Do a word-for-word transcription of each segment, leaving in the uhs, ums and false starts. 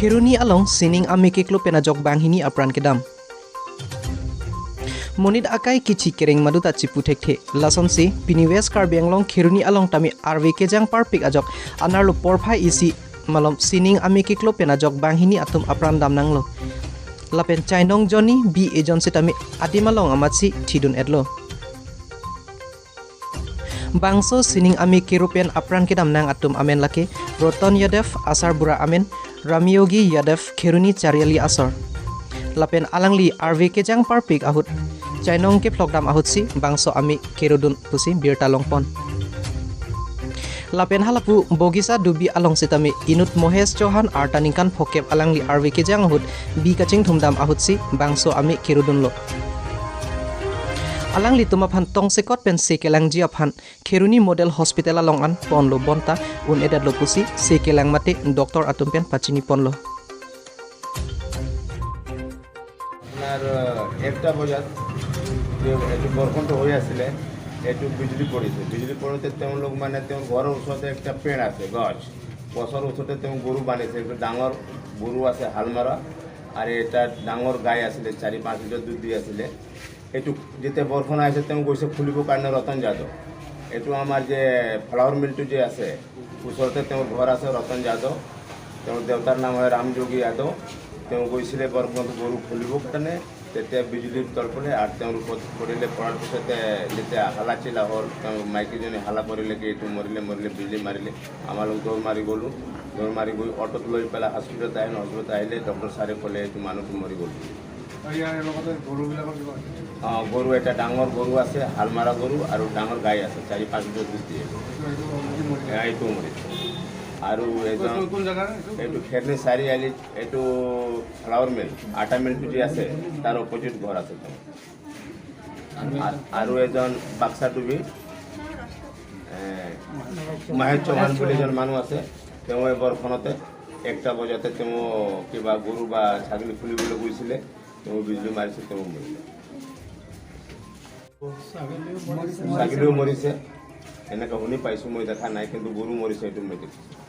Kheroni along sining ame keklo pen ajok banghini apran kedam. Monit akai kithi kereng maduta chipu thekthe. Lasonsi pini West Karbi Anglong Kheroni along tame arve kejang parpik ajok anerlo porphai isi malom sining ame keklo pen ajok banghini atum apran damnanglo. Lapen chainong jonni bi ejon sitame adim along amatsi thidun-etlo. Bangso sining ame keklo pen apran kedamnang atum amen lake Roton Yadav, asarbura amen Ramyogi Yadav, Kheroni Chariali asor. Lapen alangli arve kejang parpik ahut chainong kephlokdam ahutsi bangso ame keklo dun pusi birta longpon. Lapen halapu Bogisa Dubi along sitame inut Mohesh Chauhan arta ningkan phokep alangli arve kejang ahut bi kachingthumdam ahutsi bangso ame keklo dunlo. Alanglitum aphan tongsekot pen se kelangji aphan Kheroni Model Hospital along an ponlo bonta un-edetlo pusi se kelang mate doctor atum pen pachiniponlo. আপোনাৰ আহ, একটা বজাত যে এইটো বৰষুণটো হৈ আছিলে, এইটো বিজুলী পৰিছে। বিজুলী পৰোঁতে তেওঁলোক মানে তেওঁৰ ঘৰৰ ওচৰতে একটা পেৰ আছে, গছ। গছৰ ওচৰতে তেওঁ গৰু বান্ধিছে। এইটো ডাঙৰ গৰু আছে, হাল মৰা, আৰু এটা ডাঙৰ গাই আছিলে, চাৰি পাঁচ লিটাৰ দুধ দি আছিলে। এইটো যেতিয়া বৰষুণ আহিছে, তেওঁ গৈছে খুলিবৰ কাৰণে ৰতন যাদৱ। এইটো আমাৰ যে ফ্লাৱাৰ মিলটো যে আছে, ওচৰতে তেওঁৰ ঘৰ আছে ৰতন যাদৱ। তেওঁৰ দেউতাৰ নাম হয় ৰামযোগী যাদৱ। তেওঁ গৈছিলে বৰষুণত গৰু খুলিবৰ কাৰণে, তেতিয়া বিজুলীৰ তৰপলে আৰু তেওঁৰ ওপৰত পৰিলে। পৰাৰ পিছতে যেতিয়া হালা চিলা হ'ল, তেওঁ মাইকীজনী হালা কৰিলে কি এইটো মৰিলে, মৰিলে, বিজুলী মাৰিলে। আমালোক দৌৰ মাৰি গ'লোঁ। দৌৰ মাৰি গৈ অটোত লৈ পেলাই হস্পিটেলত আহিলোঁ। হস্পিটেলত আহিলে ডক্টৰ ছাৰে ক'লে এইটো মানুহটো মৰি গ'ল বুলি। আৰু ইয়াৰ লগতে গৰুবিলাকৰ কিবা অ, গৰু, এটা ডাঙৰ গৰু আছে, হাল মৰা গৰু, আৰু ডাঙৰ গাই আছে, চাৰি পাঁচ লিটাৰ দুধ দিয়ে। এইটো অলৰেডি মৰি এয়া এইটো মৰিছে। আৰু এজন কোন- কোন জেগাৰ এইটো? এইটো খেৰনি চাৰিআলিত, এইটো ফ্লাৱাৰ মিল, আটা মিলটো যে আছে, তাৰ অপজিট ঘৰ আছে তেওঁ। আ- আৰু এজন বাক্সা ডুবি, এ, মহেশ চৌহান বুলি এজন মানুহ আছে। তেওঁ এই বৰষুণতে একটা বজাতে তেওঁ কিবা গৰু বা ছাগলী খুলিবলৈ গৈছিলে, তেওঁ বিজুলী মাৰিছে, তেওঁ মৰিলে। ছাগলীও মৰিছে, এনেকুৱা শুনি পাইছোঁ, মই দেখা নাই, কিন্তু গৰু মৰিছে, এইটো মই দেখিছোঁ।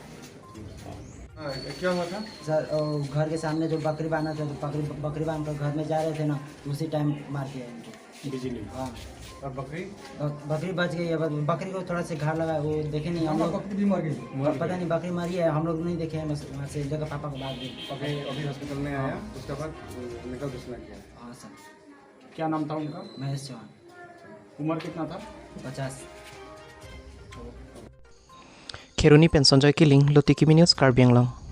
हाँ, क्या हुआ था? सर, वो घर के सामने जो बकरी बांधा था, तो बकरी बकरी बांध कर घर में जा रहे थे ना, उसी टाइम मार दिया उनको। बिजली। हाँ। और बकरी? बक- बकरी बच गई है, बस बकरी को थोड़ा सा घाव लगा, वो देखे नहीं हम लोग। बकरी भी मर गई। अब पता नहीं, बकरी मरी है, हम लोग नहीं देखे हैं, बस वहाँ से जगह पापा को बात दी। अभी अभी हॉस्पिटल में आया, उसके बाद निकल घोषणा किया। हाँ सर। क्या नाम था उनका? महेश चौहान। उम्र कितना था? पचास। Kheroni pen Sanjoy Killing, Lotiki News, Karbi Anglong.